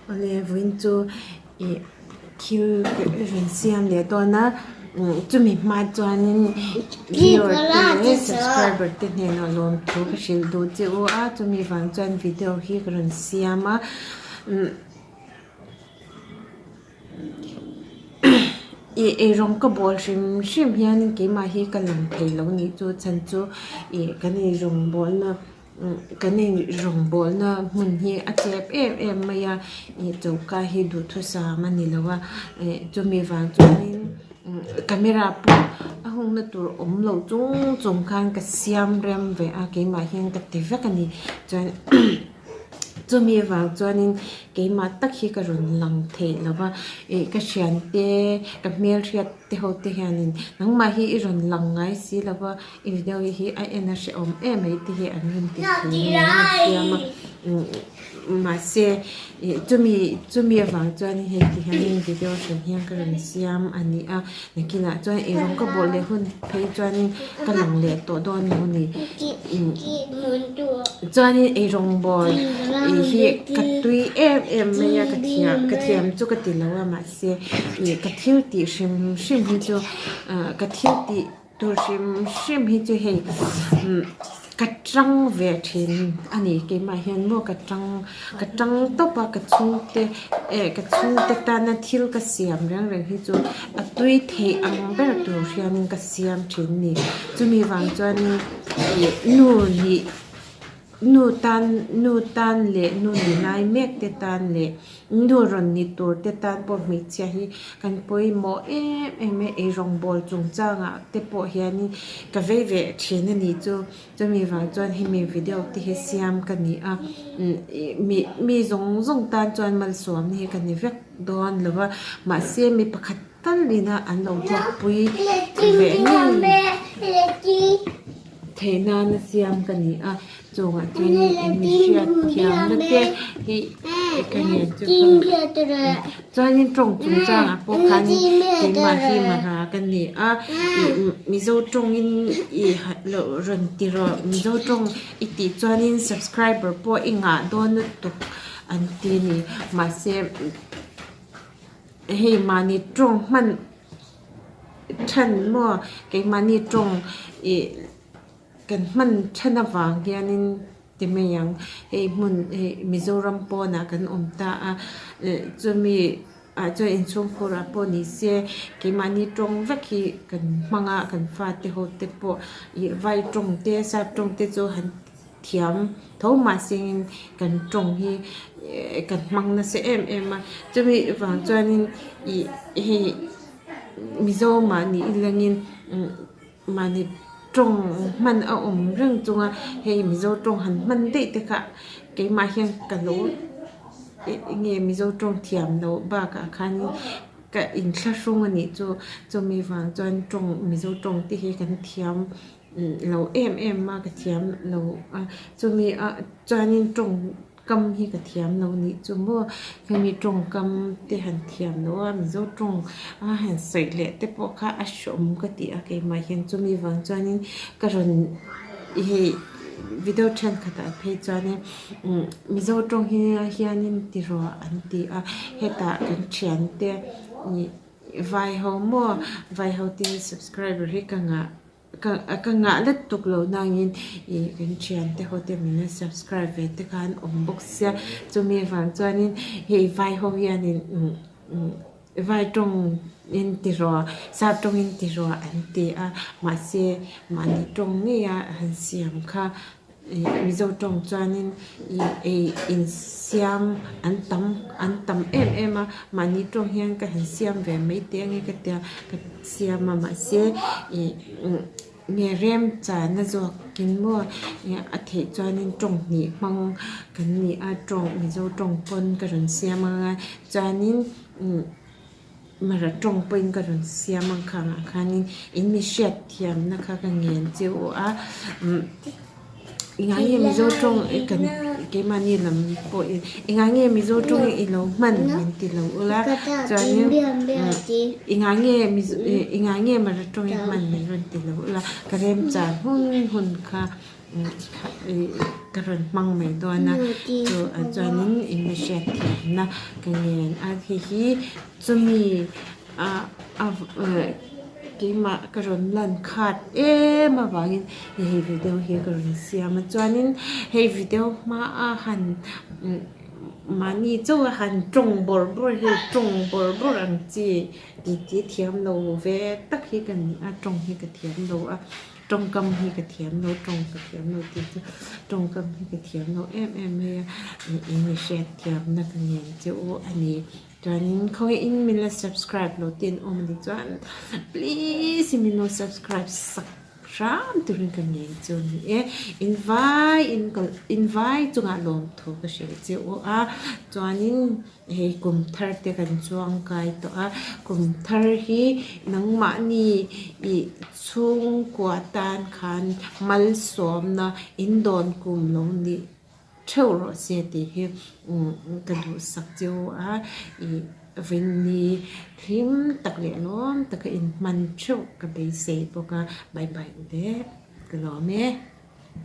Awle vawiin chu ih thil rawn siam leh dawn a chumi hma chuanin viewer te leh subscriber te hnenah lawmthu ka hrilh duh che u a chumi vang chuan video hi ka rawn siam a Ih eirawng ka bawl hrim hrim hian keimah hi ka lang thei lo nih chu chhan chu ih kan eirawng bawlna kan eirawng bawlna hmun hi a chep em em mai a ih choka hi duhthusam a ni lo a ih chumi vang chuanin camera pawh a hungna tur awm lo chung chung khan ka siam rem ve a keimah hian ka ti vek a ni chuan. Chumi avang chuanin keimah tak hi ka rawn lang theih lo va, ih ka thiante ka hmelhriat te ho te hianin nangmah hi i rawn lang ngai si lo va, i video hi a en a hrehawm em mai te hi an rawn ti thin a ni an rawn siam a, mahse ih chumi chumi avang chuanin hei ti hianin video hran hian ka rawn siam a ni a, nakinah chuan eirawng ka bawh leh hun phei chuanin ka lang leh tawh dawn lo a ni. Chuanin eirawngbawl ih hi ka tui em em mai a ka thiam ka thiam chu ka ti lo a mahse ih ka thil tih hrim hrim hi chu ah ka thil tih tur hrim hrim hi chu hei umm ka tang ve thin a ni keimah hian maw ka tang ka tang tawp a ka chhungte eh ka chhungte tana thil ka siam reng reng hi chu a tui theih ang ber tur hianin ka siam thin a ni chumi vang chuanin ih nu nih nu tan nu tan leh nu ni lai mek te tan leh nu rawn ni tur te tan pawh hmeichhia hi kan pawimawh em em a eirawngbawl chungchangah te pawh hianin ka vei ve thin a ni chu chumi vang chuan hemi video te hi siam ka ni a mi mi zawng zawng tan chuan malsawmna hi ka ni vek dawn lo va mahse mi pakhat Tal ina an lo buakpui ve ngei theih nana siam ka ni a, chungah chuanin in mi hriat thiamna te hi ka ngen chu ka chuanin tawng chungchangah pawh khanin keimah hi mara ka ni a, ih mizo tawngin ih loh rawn ti rawh mizo tawng i tih chuanin subscriber pawh i ngah dawn lutuk an ti a ni mahse. Hei mahni tawng hman than maw keimahni tawng ih kan hman than avang hianin ti mai ang hei hmun hei Mizoram pawnah kan awm ta a eh chumi ah chuan inchhungkhur ah pawh ni se keimahni tawng vek hi kan hmang a kan fate ho te pawh ih vai tawng te sap tawng te chu han thiam tho mahsengin kan tawng hi kan hmang nasa em em a chumi vang chuanin ih hei mizo mahni ilangin mahni tawng hman a awm reng chunga hei mizo tawng han hman daih te kha keimah hian ka lo eng nge mizo tawng thiam loh bakah khanin ka inthlahrung a nih chu chumi vang chuan tawng mizo tawng te hi kan thiam. Lo em em a ka thiam lo a chumi ah chuanin tawngkam hi ka thiam lo nih chu maw hemi tawngkam te han thiam loh a mizo tawng a han sawi leh te pawh kha a hreawm ka ti a keimah hian chumi vang chuanin ka rawn hei video thenkhatah phei chuanin umm mizo tawng hi hianin ti rawh an ti a hetah kan thiante ih vai ho maw vai ho te subscriber hi ka ngah. Ka ka ngah let tuk lo nangin ih kan thiante ho te min la subscribe ve te khan awm bawk sia chumi avang chuanin hei vai ho hianin umm umm vai tawng in ti rawh sap tawng in ti rawh an ti a mahse mahni tawng ngei a han siam kha. Mizo tawng chuanin ih ei insiam an tam an tam em em a mahni tawng hian ka han siam ve mai teh ange ka tia ka siam a mahse ih nge rem chana zawkin maw a theih chuanin tawng hnih hmang kan ni a tawng mizo tawng pawn ka rawn siam anga chuanin umm. Mara tawng pawhin ka rawn siam ang khangah khanin in mi hriat thiamna kha ka ngen che u a umm engah nge mizo tawng kan keimahni lam pawhin engah nge mizo tawng i lo hman min ti lo ula chuanin engah nge engah nge mara tawng i hman min rawn ti lo ula ka remchar hun hun kha. Ka rawn hmang mai dawn a chu ah chuanin in la hriat thiamna ka ngen a hei hi chumi ah keimah ka rawn lan khat em avangin hei video hi ka rawn siam a chuanin hei video hmaa han mahni chauh a han tawng bawrh bawrh hi tawng bawrh bawrh ang chi titi thiam lo ve tak hi ka ni a tawng hi ka thiam lo a. Tawngkam hi ka thiam lo, tawng ka thiam lo tih chu tawngkam hi ka thiam lo em em mai a, eng i hriat thiamna ka ngen che u a ni. Chuanin khawngaihin min la subscribe lo te an awm a nih chuan please in min lo subscribe sak hram turin ka ngen che u a ni e. Invai in invai chungah lawmthu ka hrilh che u a, chuanin Hei kum thar te kan chuang kai tawh a, kum thar hi nangmahni ih chhungkua tan khan malsawmna in dawn kum lo nih theuh rawh se tih hi ka duhsak cheu a, ih Vawini hlim tak leh lawm taka inhman theuh ka beisei bawk a, bye bye u le ka lawm e.